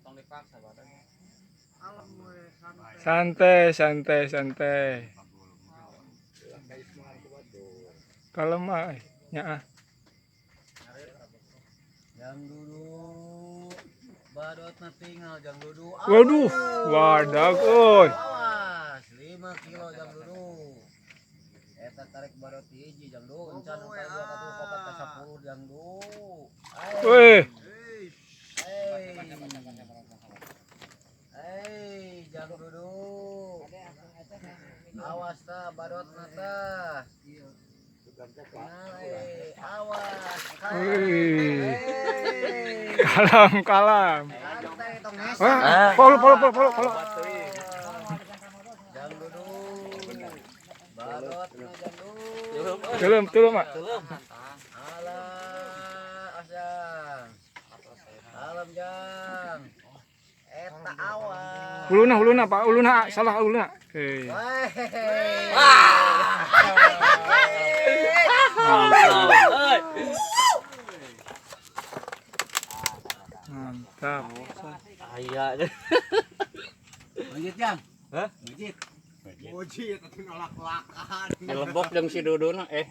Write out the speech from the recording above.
Tong dipaksa badan. Santai, santai, santai. Kalau mah nya ah. Jang dulu. Badot na tinggal jang dulu. Waduh, wadah euy. Awas, 5 kilo jang dulu. Eta tarik badot hiji jang dulu. Encan ka 2 ka 3 ka 4 ka 10 jang dulu. Weh, Hey. Hey, jang dulu. Awas ta badot na ta. Nah, awas. Wih. Hey. Kalam, kalam. Santai tong hese. Wah, follow, follow, follow, follow, follow. Jang dulu. Badot na jang dulu. Tulum, tulum, Mak. Alah, asang. Alam jang. Eta awas. Uluna, uluna, Pak, uluna, salah uluna. Eh. Mantap. Aya. Lanjut jang. Hah? Lanjut. Dilebok jeung si Duduna eh.